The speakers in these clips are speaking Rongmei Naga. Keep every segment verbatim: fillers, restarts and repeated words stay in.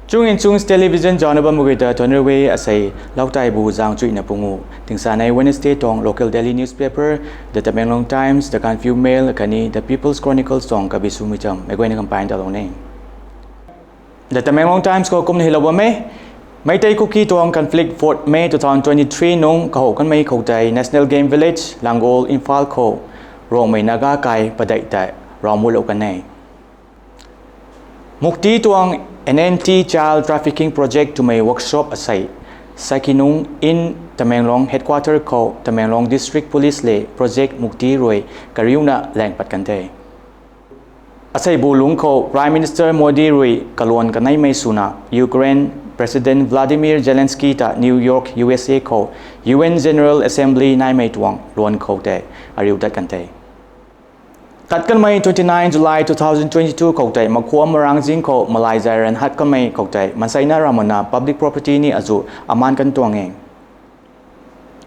Chung in chung television zauc na bam mak gei ta thuanc rui e. Asei Lautai bu zang chuihna pungu tingsa nei Wednesday tuang local daily newspaper, The Tamenglong Times, The Gaanphiu Mail khatni The People's Chronicles tuang kabi swmei cham meic guayna compile talou ne. The Tamenglong Times khou kumna hylou bam e. Meitei Kuki tuang conflict fourth May two thousand twenty-three nung kahow kanmei khoutei National Game Village, Langol, Imphal khou Rongmei Naga kai padeih tei raw mulou kan e. Mukti tuang N N T child trafficking project twmei workshop asei Sakinung in Tamenglong headquarter khou Tamenglong District Police le Project Mukti rui kariuna laeng pat kan the. Asei bu lungc khou Prime Minister Modi rui kaluan kaneimei swna Ukraine President Vladimir Zelensky ta New York, U S A khou U N General Assembly naimei tuang luan khou tei ariu dat kan the. Tat kanmei twenty-nine July two thousand twenty-two khoutei makhuam marangzing khou malay zay ran hat kanmei khoutei manseina ramana public property ni azu aman kan tuang e.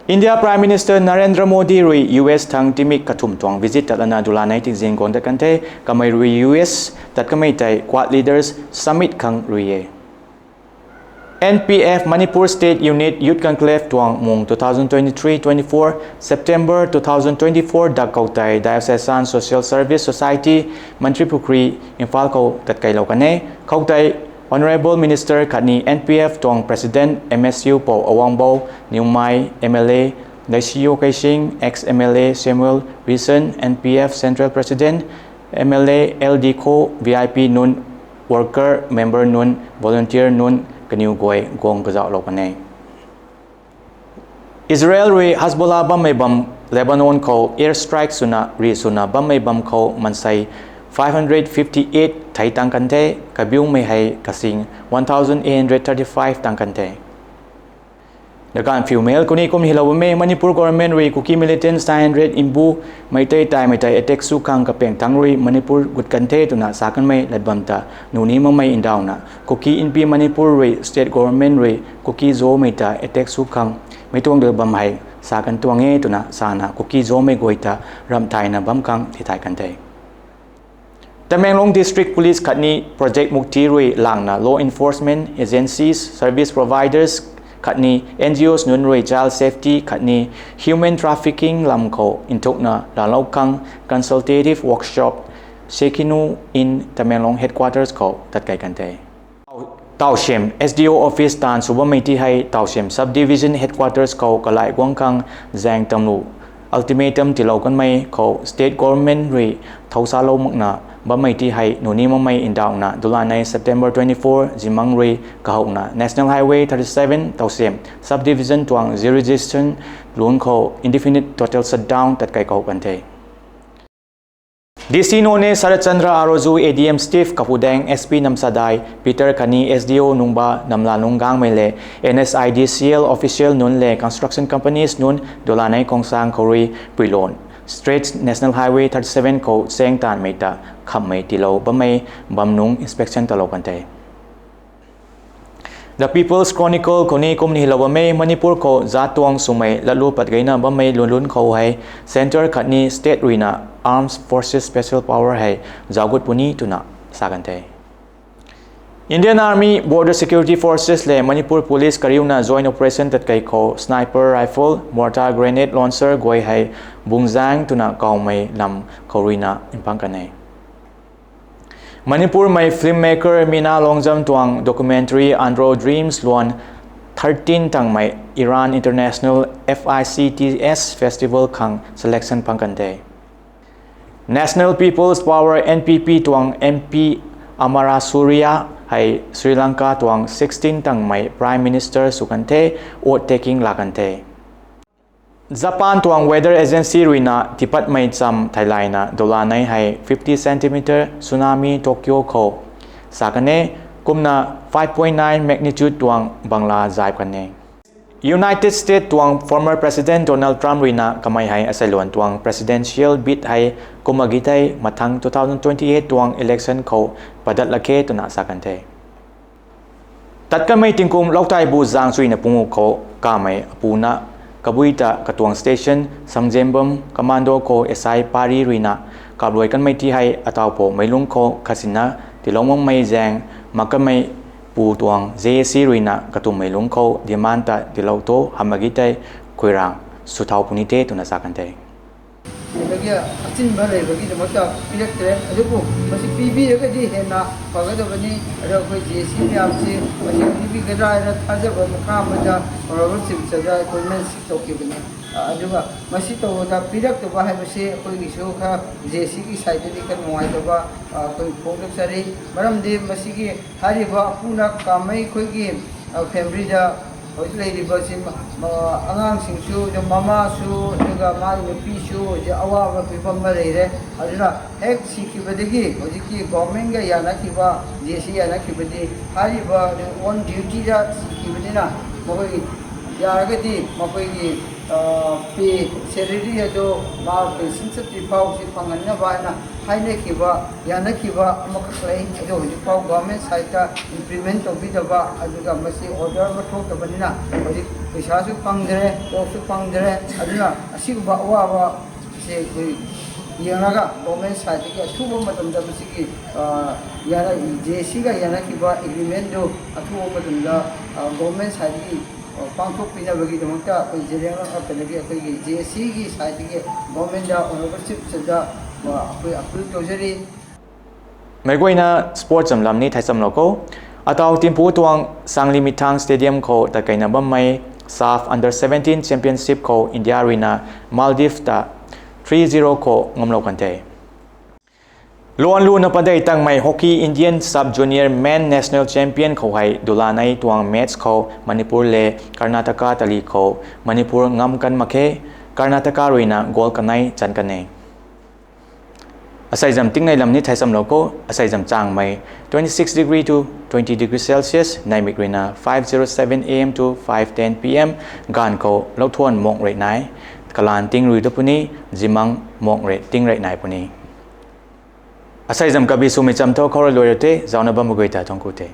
India Prime Minister Narendra Modi rui U S thang timik kathumh tuang visit tatlana dulanei tingzing guang dat kan the. Kamei rui U S tat kanmei tei Quad Leaders Summit khang rui e. N P F Manipur State Unit Youth Conclave tuang mung two thousand twenty-three twenty-four September two thousand twenty-four dak khoutei Diocesan Social Service Society, Mantripukhri, Imphal khou tatkeilou kan e. Khoutei Honourable Minister khatni N P F tuang President M S U Pou Awangbou Newmai, M L A Daishiyo Keishing, ex M L A Samuel Rison, N P F Central President, M L A L D Kho, V I P nunc, worker, member nunc, volunteer nunc kaniw guay guang kazauhlou kan e. Israel rui Hezbollah bammei bam Lebanon khou air strike swna ri swna bammei bam khou mansei five hundred fifty-eight thei tang kan the, kabiumei hei kasing one thousand eight hundred thirty-five tang kan the. The Gaanphiu Mail kuni kum hylou bam e. Manipur government rui Kuki militants nine hundred mbu Meitei taimei tei attack sw khang kapeng thangc rui Manipur gut kan the twna sa kanmei lat bam ta nuni makmei ndauhna Kuki Inpi Manipur rui state government rui Kuki Zomei ta attack sw khang mei tuang dal bam hei sa kan tuang e twna sana Kuki Zomei guay ta ramh thayna bam khang tithay kan the. Tamenglong District Police khatni Project Mukti rui langna law enforcement agencies, service providers khatni N G Os nunc rui child safety khatni human trafficking lam khou nthukna laalou khang consultative workshop Sekinu in Tamenglong headquarters khou tatkei kan the. Tausem S D O office taanv sw bammei ti hei Tausem subdivision headquarters khou kalai guang khang zaeng tamlu ultimatum tiilou kanmei khou state government rui thousalou makna bammei ti hei nuni makmei ndauhna dulanei September twenty-four zimang rui kahouna National Highway thirty-seven Tausem subdivision tuang jurisdiction lungc khou indefinite total shutdown tatkei kahou kan the. D C Noney Sharat Chandra Aroju, A D M Steve Kapudeng, S P Namsadai Peter khatni S D O Nungba Namlalung Gangmei le N S I D C L official nunc le construction companies nunc dulanei khongsang khou rui Puilon Straits National Highway thirty-seven khou chaeng taanvmei ta khamhmei tiilou bammei bam nung inspection talou kan the. The People's Chronicle khou ni kumni hylou bam e. Manipur khou zaat tuang swmei latlu pat geyna bammei lungc lungc khou hei centre khatni state ruina Armed Forces Special Power hei zauc gut puni twna sa kan the. Indian Army, Border Security Forces le Manipur Police kariuna joint operation tatkei khou sniper rifle, mortar grenade launcher guay hei Bungzang twna kawmei lam khou ruina mpang kan e. Manipurmei filmmaker Meena Longjam tuang documentary Andro Dreams luan thirteen tangmei Iran International F I C T S Festival khang selection phang kan the. National People's Power, N P P tuang M P Amarasuriya hei Sri Lanka tuang sixteen tangmei Prime Minister sw kan the, oath taking laa kan the. Japan tuang weather agency ruina tipatmei cham theilayna dulanei hei fifty centimeter tsunami Tokyo khou sa kan e, kumna five point nine magnitude tuang bangla zay kan e. United States tuang former President Donald Trump ruina kamei hei aseiluan tuang presidential bid hei kumna githei mathang two thousand twenty-eight tuang election khou padat lak khe twna sa kan the. Tat kanmei tingkum Lautai bu zang chuina pungu khou kamei apuna Kabui ta katuang station Samzembam commando khou S I Pari ruina kapluai kanmei ti hei atau pou meilungc khou khatsina tilou makmei zaeng mak kanmei pu tuang J A C ruina katumei lungc khou demand ta tilou tho hamh mak ge tei khuirang sw thau puni the twna sa kan the. Lage achin ba lei bagi dama ta pirak tei, adubu masi pibi raga di hena paga da bani, ada koi J C miyam si masi pibi kadai na thaza ba makam ba ta, raba sim sa da koi men si toki bani. Aduga masi to ta pirak tu ba hai masi koi gisu kha J C ki sai di ka nuai ta ba, koi phung dak sari, maram di masi ki hari ba puna kamei koi ki, family da, hoi lei ri ba si, angang sing su, jo mama su, aduga mai nupi su, jo awa ba pi bam ba lei re. Aduna hek si ki ba degi, hoi ki government ga yana ki ba, J C yana ki ba di, hari ba on duty da si ki ba di na, makoi ya ga di, makoi ki, pi salary adu, ma pension sa ti pau si phang na ba na, hai na ki ba, yana ki ba, ama kak lei, adu hoi pau government side ta implement to bi da ba, aduga masi order ma thok ta ba ni na, hoi paisa su phang de re, tok su phang de re, aduna asi ba wa ba, se koi, yang na ga government side ki athu ba matam da masi ki, yana J C ga yana ki ba agreement du athu ba matam da, government side ki, pangthuk pina bagi dama ta koi Zeliangrong ka pena ki koi ki J C ki side ki government da honourable chief sa da, koi approve to jari. Meic guayna sports cham lam ni thei chamlou khou. Atau Thimphu tuang Sanglimithang Stadium khou takeina bammei saf under seventeen championship khou India ruina Maldives ta three zero khou ngamlou kan the. Luan luna padei tangmei hockey Indian sub junior men national champion khou hei dulanei tuang match khou Manipur le Karnataka tali khou Manipur ngam kan mak khe, Karnataka ruina goal kanei chan kan e. Asei zam tingnei lam ni thei chamlou khou, asei zam changmei twenty six degree to twenty degree Celsius, neimik ruina five zero seven A M to five ten P M, gaanv khou louthuan mok rei nai, kalan ting rui tu puni, zimang mok rei ting rei nai puni. Asei zam kabi swmei cham tho khou rui luai rui the, zauna bam gui ta thangc ku the.